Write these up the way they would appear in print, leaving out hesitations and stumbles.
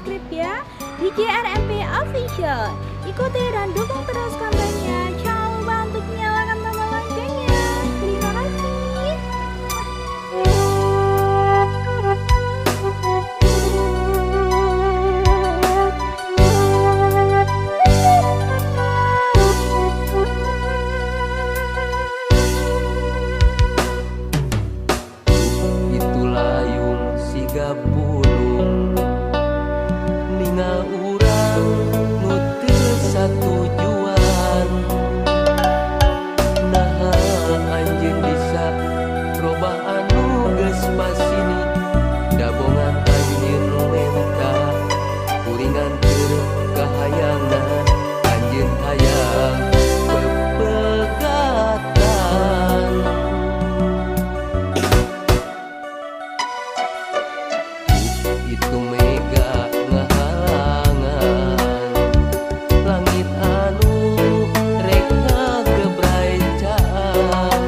subscribe ya di JRMP Official. Ikuti dan dukung terus kontennya. Jangan lupa untuk nyalakan tombol loncengnya. Terima kasih. Itu layung siga pulung ningal urang nu teu satujuan. Naha anjeun bisa robah anu geus pasini, dabongan anjeun menta kuringan keur kahayangna anjeun hayang pepegatan. Itu mega ngahalangan langit anu rek ngagebrai caan.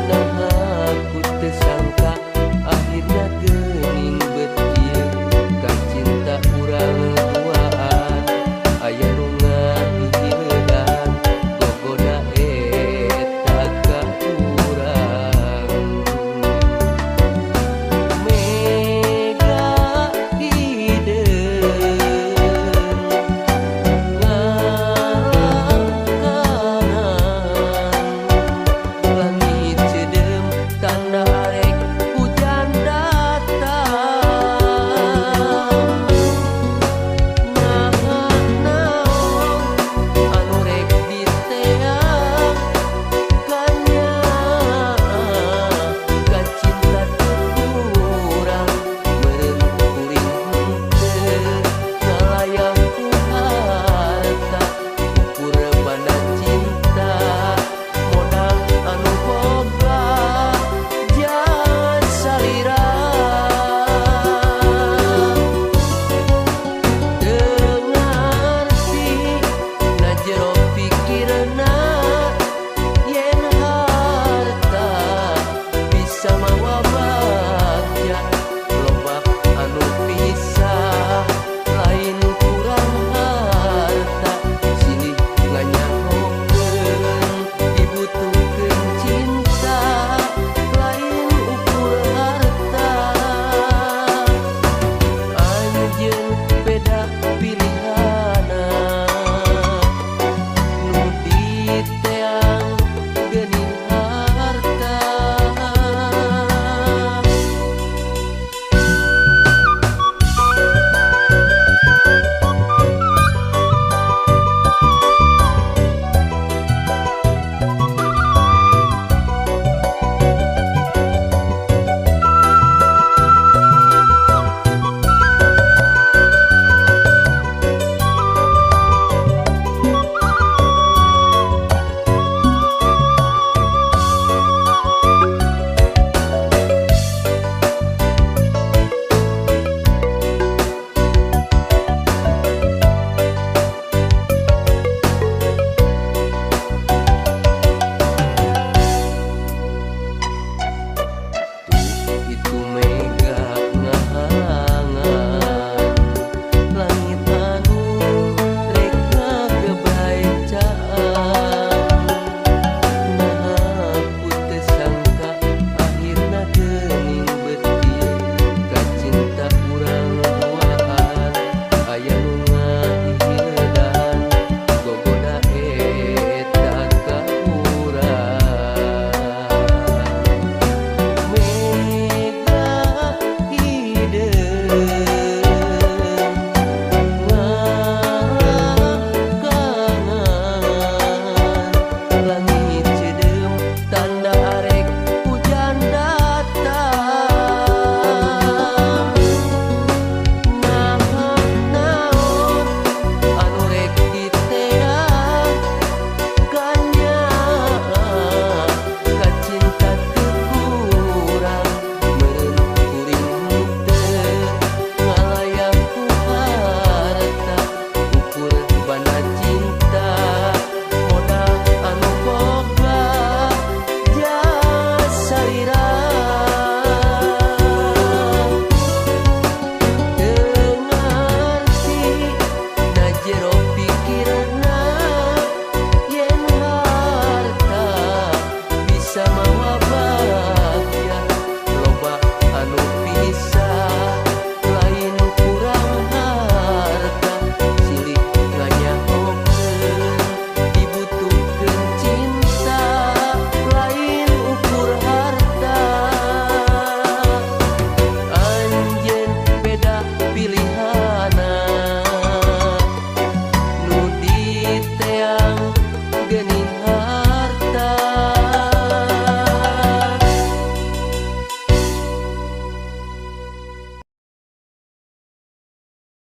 Naha ku teu sangka akhirna geuning bet ieu ka cinta urang duaan. Aya nu ngahihiledan gogoda eta ka urang. Mega hideung ngalangkanan langit cedeum tanda arek hujan datang. Naha naon anu rek diteang kanyaah ka cinta urang, meureun kuring henteu ngalayang ku harta, ukur pada cinta modal anu boga jangan salira. Teu ngarti na jero pikirna yen harta bisa mawa bagja, loba anu pisah lain kurang harta. Silih nganyahokeun dibutuhkeun cinta lain ukur harta. Anjeun beda pilihana nu diteang geuning harta. Itu